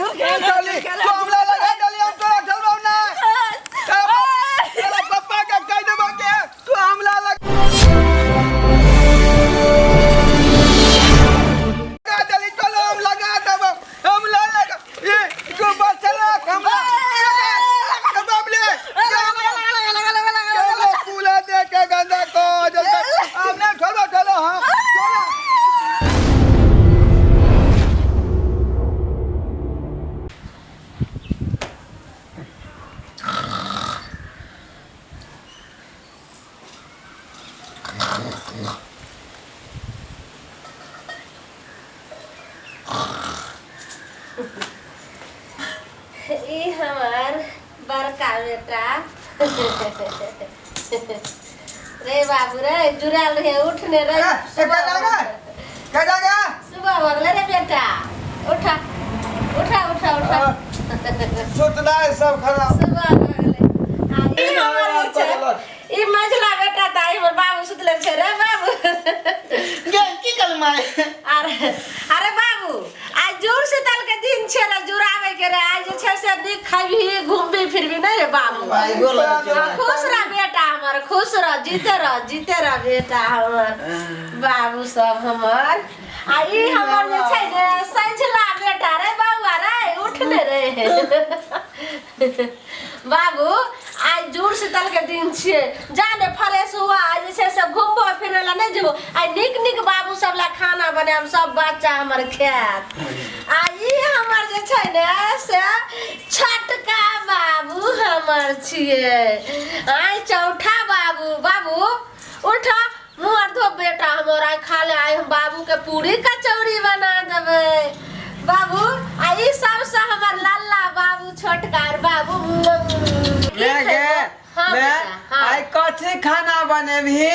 चली तू हमरा लगा देली, हम तोरा छोड़बौ ना। तोरा पप्पा के कह देबो के तू हमरा लगा देली। चलो हम लगा देबो, हम लगा ए तू बस चला हमरा बाबले चलो पूला दे के गंदा को जल्दी हमने छोड़ो, चलो हम चलो। ई हमार बड़का बेटा रे बाबू रे, जुड़ल रहे, उठने रे। ए, ए, क्या जागा? क्या जागा? सुबह हो गेलै रे बेटा, उठा उठा उठा उठा। सुतना है सब खराब। सुबह हो गेलै। आ ई हमर जे छै, ई मझला बेटा तऽ आइ हमर बाबू सुतले छै रे बाबू। गे की कल माय? अरे अरे बाबू, आइ जुड़ शीतल के दिन छै रे, जुड़ाबै के रे। आइ जे छै से नीक खैबही, घुमबी फिरबी नहि रे बाबू? भाई गोर लगै छियौ। हाँ, खुश रह बेटा हमर, खुश रह, जीते रह, जीते रह बेटा हमर, बाबू सब हमर। आ ई हमर जे छै ने सैझला बेटा रे बौआ रे, उठले रे बाबू। आइ जुड़ शीतल के दिन छियै, जा ने फ्रेश हुआ, आइ जे छै से घुमबो फिरै लए नहि जेबो। आइ नीक नीक बाबू सब लए खाना बनायब, सब बच्चा हमर खायत। आ ई हमर जे छै ने से छोटका बाबू हमर छियै, आइ चौठा बाबू। बाबू उठ, मुँह आर धो बेटा हमर, आइ खा ले। आइ हम बाबू के पूरी कचौड़ी बना देबै बाबू। आ ई सबसे हमर लल्ला बाबू, छोटका आर बाबू। की ले गे। खैबो? हाँ ले। बेटा, हाँ। आइ कथी खाना बनेबही?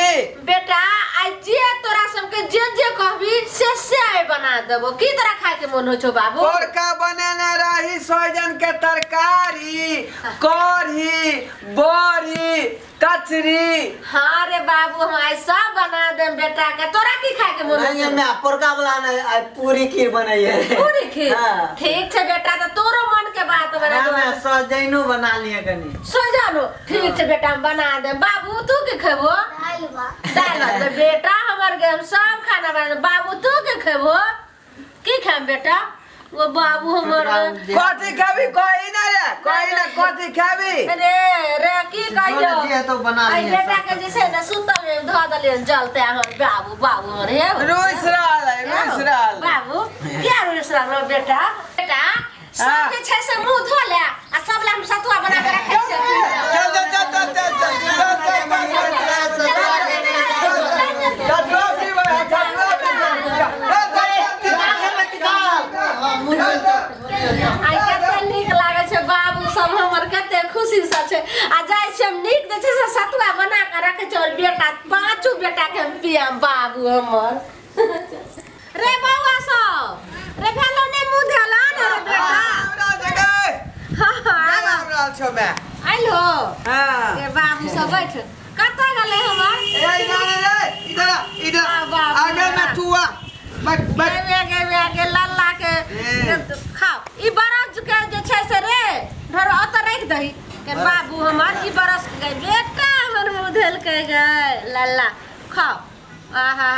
बेटा, आइ जे तोरा सबके जे जे कहबी से से आइ बना देबो। की तोरा खाय के मन होइ छौ बाबू? पोरका बनेने रही सोहजन के तरकारी, कढ़ी, बड़ी, कचरी। हाँ रे बाबू, हम आइ सब बना देम बेटा के। तोरा की खाय के मन होइ नहीं छौ? मैं पोरका वाला नहीं, आइ पूरी खीर बनैये। पूरी खीर? हाँ। ठीक छै बेटा, तऽ तोरो मन के बात बना हाँ, देबो। मैं सजैनो बना लिये कनी। सजानो ठीक छै बेटा, हम बना देम। बाबू तू की खेबो? दालि भात। दालि भात। तऽ बेटा हमर के हम सब खाना बना देब। बाबू तू की खेबो? की खाएम बेटा? ओ बाबू हमर। कथी खेबी कही ना रे, कही ना कथी खेबी। रे रे की कहियो? जे है तो बना आई लिये। बेटा के जे छै ने सुतल में धऽ देलियन जलते हमर बाबू, बाबू हमर हे। रुस रहल है, रुस रहल है। बाबू किया रुस रहल बेटा? बेटा सब जे छै से मुंह धो ले आ सब ला हम सतुआ बना के रखै छियै। चल चल चल चल चल चल चल चल चल चल चल पीबै है, चल पीबै। आइ कते नीक लागै छै बाबू सब हमर, कते खुशी से छै। आ जाइ छी हम, नीक जे छै से सतुआ बना के रखै छै हमर बेटा, पाँचो बेटा के हम पियाम बाबू हमर। रे बौआ सब रे, भेलो ने मुँह धोला ने रे बेटा? हाँ हाँ आब। आबि रहल छौ मैं। आइल हो? हाँ। ए बाबू सब बैठ, कतऽ गेलै हमर? ए इधर रे, इधर आ, इधर। आ, बाबू, आगे में तू आ, बैठ बैठ। गे गे गे गे लल्ला के। ए। खाओ, ई बरस के जे छै से रे ढोर ओतऽ राखि दही के बाबू हमर। ई बरस के बेटा हमर मुँह धेलकै गे। लल्ला खाओ, आहा,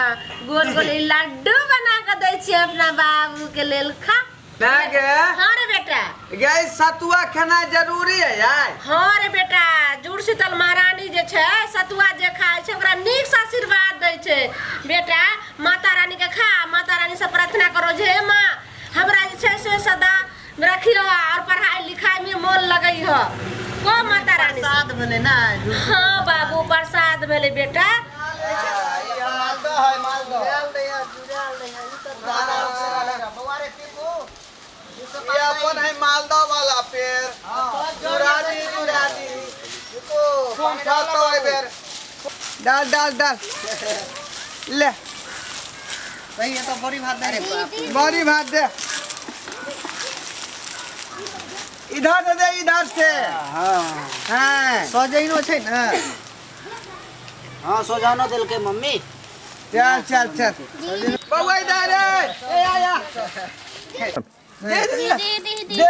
गोल गोल ई लड्डू बना के दै छियै अपना बाबू के लेल, खा। ना गे? हाँ रे बेटा। गे सतुआ खेनाइ जरूरी है यार। हाँ रे बेटा, जुड़ शीतल महारानी जे छै सतुआ जे खाय छै ओकरा नीक से आशीर्वाद दै छै बेटा। माता रानी के खा, माता रानी से प्रार्थना करो जे हे माँ, हमरा जे छै से सदा रखियो और पढ़ाई लिखाई में मोन लगई हो, को माता रानी से। प्रसाद भेलै ना? हाँ बाबू, प्रसाद भेलै बेटा। मालदह है, मालदह। ये अपन है मालदा वाला पेड़, जुरादी जुरादी खूब खाता है बेर। डाल डाल डाल ले। सही है तो बड़ी भात दे। बड़ी भात दे, इधर से दे, इधर से। हाँ। सजैनो छै ने? हाँ, सोजानो देलकै मम्मी। चल चल चल बउआ, इधर रे, ए आया। दे दे दे दे दे दे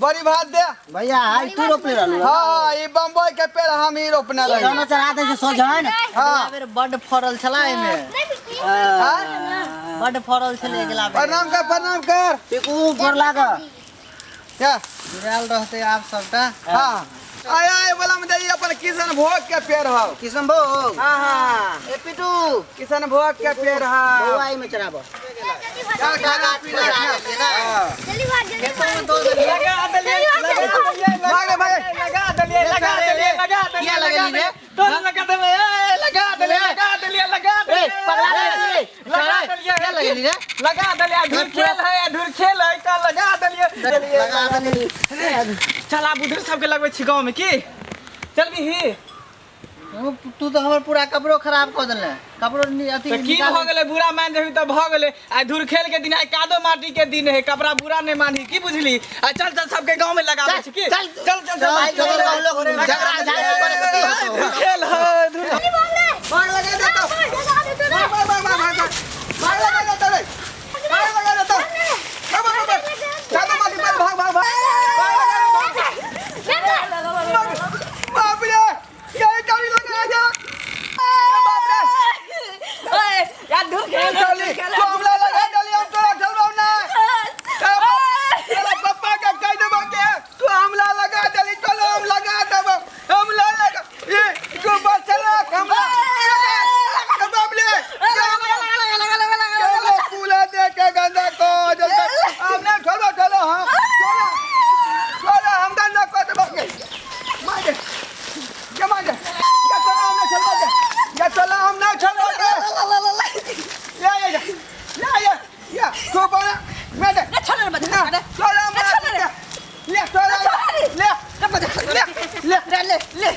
बड़ी भात दे। भैया आई तू रोपले रहलू। हाँ हाँ, ई बम्बई के पेड़ हम ही रोपने रही। सोजनो चढ़ा दे छै सोजन। हाँ। बेर बड फड़ल छला एमे। हाँ? बड फड़ल छले अगिला बेर। प्रणाम कर, प्रणाम कर। टिकू गोर लाग। क्या? जुड़ायल रहते आप सबटा। हाँ। आया आए वाला में जाइए अपन किशन भोग के पेड़ हो। किशन भोग? हाँ हाँ। ए पिटू। किशन भोग के पेड़ हो। बउआ आई में चढ़ाबो। चल खाना पीना खा। हाँ। जल्दी भाग, जल्दी भाग। लगा देलिए, भागे भागे। लगा देलिए, लगा देलिए, लगा देलिए, किया लगेली रे? तोर लगा देबे, ए लगा देलिए, लगा देलिए, लगा देलिए। पगला रे, लगा देलिए, किया लगेली रे? लगा देलिए, धुर खेल है, धुर खेल है, का लगा देलिए। लगा देली। चल आब उधर सबके लगबै छी गाँव में की चल भी ही। तू तो हमर पूरा कपड़ो खराब कऽ देले। कपड़ो अथी तऽ की निकाल- भऽ गेलै, बुरा मान जेबही तऽ भऽ गेलै। आइ धुर खेल के दिन, आइ कादो माटी के दिन है, कपड़ा बुरा नहीं मानही की बुझली। आ चल चल सबके गाँव में लगाबै छी की। चल, चल चल चल। चल, चल, चल, लोग झगड़ा झाड़ी करे से की होतौ? धुर खेल है, धुर भाग लगा दे तो। भाग भाग भाग भाग भाग। भाग लगा दे तो रे। भाग लगा दे तो। भाग भाग भाग। कादो माटी पर भाग भाग भाग। भाग लगा दे, भाग। बाप रे, ये चली लगा दे। बाप रे। ओए यार धुर खेल, चली, तू हमला लगा डाली, हम तोरा चलबौ ना। तेरा पप्पा के कह देबो के तू हमला लगा डाली, चलो हम लगा देबो। हमला लगा। ये तू बस चला हमला। ए, बाप रे। चलो कूला दे के गंदा को जल्दी। हमने चलो चलो हम चलो चलो हम गंदा को देबो के। मार दे। ये मार दे। ये चलो हमने चलबो के। ये चलो हमने चलबो के। या या या या या या तू बोला मैं दे। छोड़ रे बच्चा, ना, चलो हम छोड़ रे। ले चलो ले ले ले ले ले ले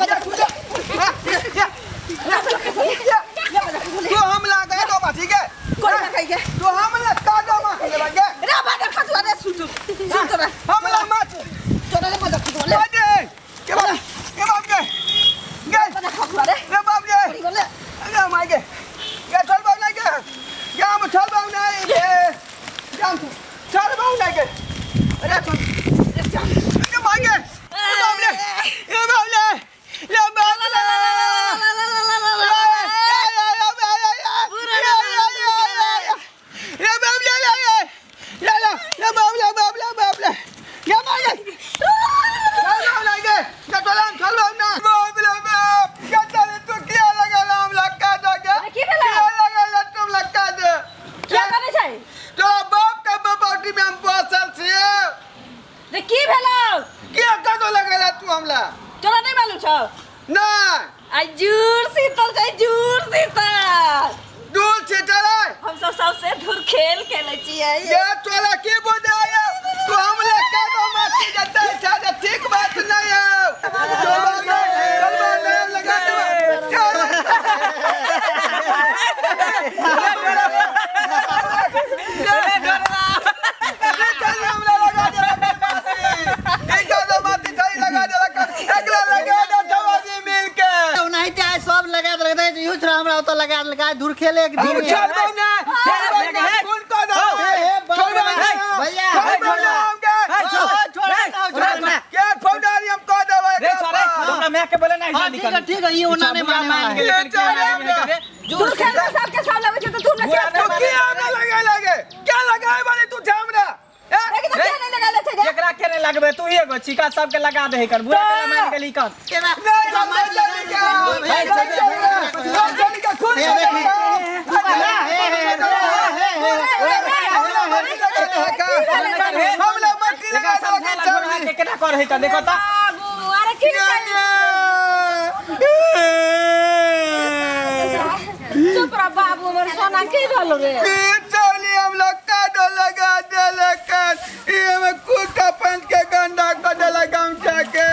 ले तू ले। हाँ, ले ले ले। तू हम लगा दो बा, ठीक है? कोई ना कही के। तू हम लगा दो बा, ले लगे। रे बाटा खसुआ रे, सुन सुन सुन तोरा। हम ला मत। तोरा रे बाटा खसुआ ले। दे। के बाप के बाप के। गे। बाटा खसुआ रे। रे बाप रे। बोले। अरे my गे। गे चल बाप नहीं गे। गे हम चल बाप नहीं गे। गे हम चल बाप नहीं गे। अरे चल। गे my गे। रे बाप रे। रे बाप रे। रे बाप रे। अरे की भेलै? क्या करै छै रे? की भेलौ? तोरा नहीं मालूम छौ? आइ जुड़ शीतल छै, जुड़ शीतल। हम सब सबसे धुर खेल खेलै छियै। ये तोरा की बुझाया तू हमला का माटी जते छै, ठीक बात नहीं है। चलो चलो लगा दे। चल चल हमला लगा दे। ई तो माटी सही लगा दे, एकरा लगा दे सब आदमी मिल के। ओनाहिते आइ सब लगा देलक, देखै छी, इहो छोरा हमरा ओतऽ लगा देलक। आइ धुर खेले के दिन हम है। छोड़ दो ना, छोड़ दो ना, खून को दो। हे, हे, बाप छोड़ दो रे, ना। भैया, छोड़ दो ना हमके। छोड़ छोड़ ना। के फौजदारी हम कह देबै। रे छोरे, हमरा my के बोले नहीं। हाँ, ठीक है, ठीक है, ई ओना नहीं माने वाला है। ये चल। धुर खेल में सबके सब लगै छै तऽ तू ने बुरा तू की हमरा लगे लगे क्या लगाए वाले तू छे हमरा? ए? लेकिन तो क्या नहीं लगा ले छै? केकरा के नहीं लगबे, तू ही एगो छिका, सबके लगा दे कर बुरा के मान गेली कर। नहीं, हम चली के, हम चली के खून हे, कर हे, हे, हमला मट्टी एकरा लगा दो समझा के ला घोड़ा के केना कर है का देखो त। बाबू, अरे की चुप रह बाबू, हमर सोना, की भेलो रे? चौली हम लोग काटो लगा देलकन, ई हमें कुत्ता पंच के गंदा कर देलक गमछा के।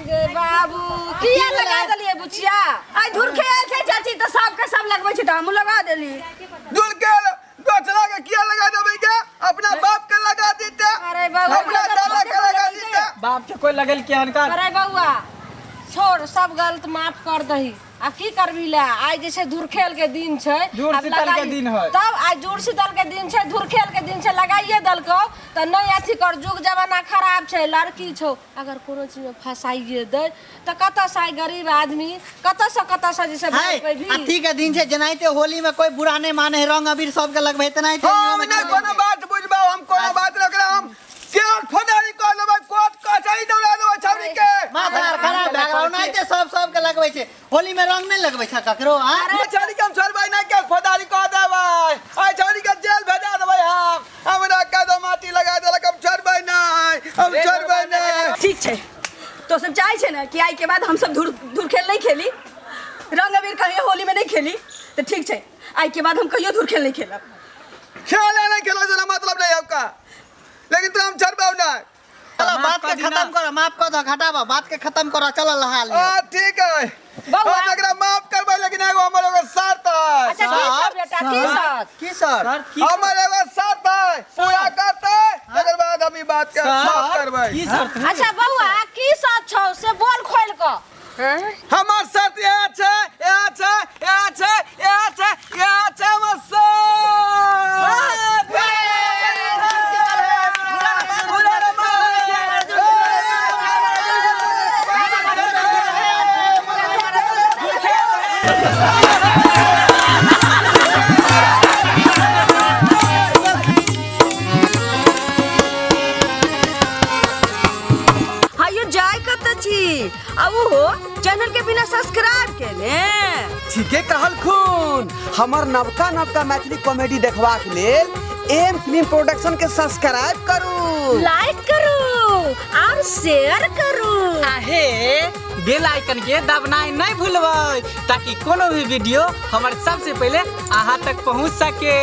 गे बाबू, किया लगा देलिए बुचिया? आइ धुर खेल छै चाची, तऽ सबके सब लगबै छै तऽ हमहूँ लगा देली। दूर के दोसरा के किया लगा देबै के? अपना बाप के लगा देते। अरे बउआ। अपना दादा के लगा देते। बाप के कोई लगल के हनकर। अरे बउआ, छोड़, सब गलत माफ कर दही। आ की करबी ला, आइ जे छै धुर खेल के दिन छै। जुड़ आब शीतल के लगाई- दिन है। तब आइ जुड़ शीतल के दिन छै, धुर खेल के दिन छै, लगाइए देलकौ। तऽ नहि अथी कर, जुग जमाना खराब छै, लड़की छौ, अगर कोनो चीजमे फसाइए दै तऽ कतऽसँ आइ गरीब आदमी कतऽसँ कतऽसँ जे छै है भागि पेबही। अथी के दिन छै, जेनाहिते होली में कोई बुरा नहीं माने है, रंग अबीर सबके लगबै तेनाहिते हम नहि कोनो बात बुझबै, हम कोनो बात नहि ओकरा, हम केओ खोदारी कऽ लेबै, कोर्ट कचहरी दौड़ा देबै छौड़ी के। माथा आर खराब भए गेल, ओनाहिते सब सबके लगबै छै। होली में रंग नहीं लगबै छै ककरो? आ ये छौड़ी के हम छोड़बै नहि, के खोदारी कऽ देबै, आइ छौड़ी के जेल भेजा देबै हम। हमरा कादो माटी लगा देलक, हम छोड़बै नहि, हम छोड़बै नहि। ठीक छै, तो सब चाहे छै ने कि आइ के बाद हम सब धूर धूर खेल नहीं खेली, रंग अबीर कहियो होली में नहीं खेली, तो ठीक छै, आइ के बाद हम कहियो धूर खेल नहीं खेलब। खेले नहीं खेलो से मतलब नहीं आपका, लेकिन तू हम छोड़बै नहीं। चलो माफ बात कऽ के दिना। खत्म करो, माफ कऽ दो, घटाबो बात के खत्म करो, चलो लहा लियो। आ ठीक है, बौआ। हम एकरा माफ करबै, लेकिन एगो हमर एगो शर्त है। अच्छा की छौ बेटा, की शर्त? की शर्त? सर, की हमर एगो शर्त है, पूरा करतै तकर बाद हम ई बात के माफ करबै। की शर्त है? अच्छा बौआ, की शर्त छौ से बोल खोल कऽ। हमर शर्त इएह छै, इएह छै, इएह छै, इएह छै, इएह छै हमर शर्त। हायो जाय कत छी आ ओहो चैनल के बिना सब्सक्राइब केने? ठीके कहलखुन, हमर नवका नवका मैथिली कॉमेडी देखबाक लेल एम फिल्म प्रोडक्शन के सब्सक्राइब करू, लाइक करू और शेयर करू। आहे बेल आइकन के दबनाइ नहीं भूलबै, ताकि कोनो भी वीडियो हमर सबसे पहले अहाँ तक पहुँच सके।